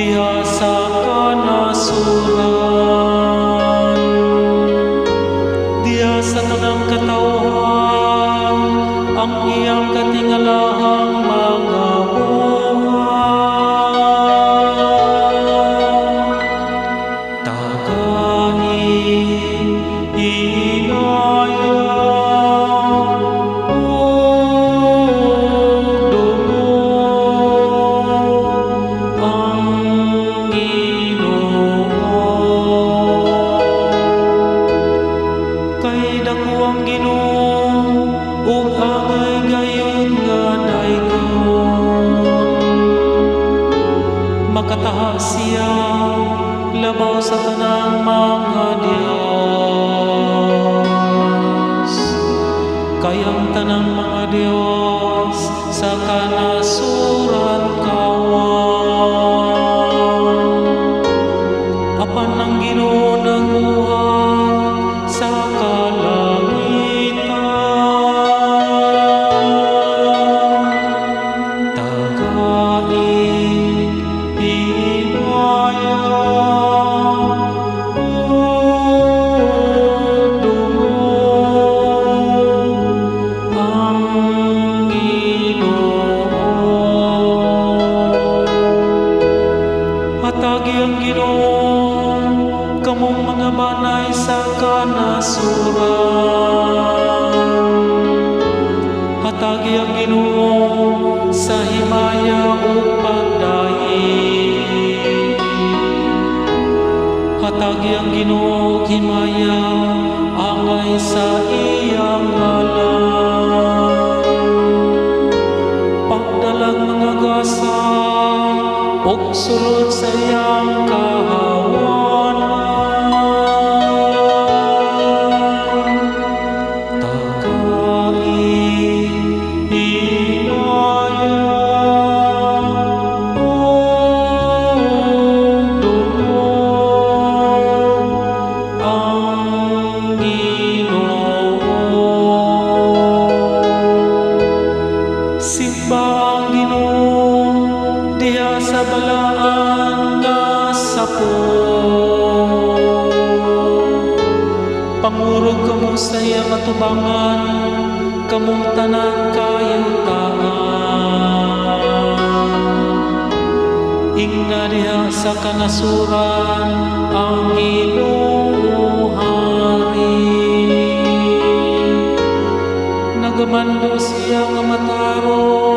diha sa kanasuran. Diha sa tanang katawhan ang iyang katingalahang mga buhat. Tagai himaya ug dungog ang Ginoo. Kay dako ang Ginoo ug angay gayud nga daygon. Makataha siya labaw sa tanang mga Dios. Kay ang tanang mga Dios sa kanasuran kawang. Apan ang Ginoo nagbuhat sa kalangitan. Tagai himaya ug dungog ang Ginoo. Hatagi ang Ginoo kamong mga banay sa kanasuran. Hatagi ang Ginoo sa himaya ug pagdayeg. Hatagi ang Ginoo og himaya angay sa iyang ngalan. Pagdalag mga gasa ug sulod sa iyang kahawanan. Tagai himaya ug dungog ang Ginoo. Simba ang Ginoo diha sa balaan nga sapot. Pangurog kamo sa iyang atubangan, kamong tanang kayutaan. Ingna diha sa kanasuran ang Ginoo hari. Nagamando siya nga matarong.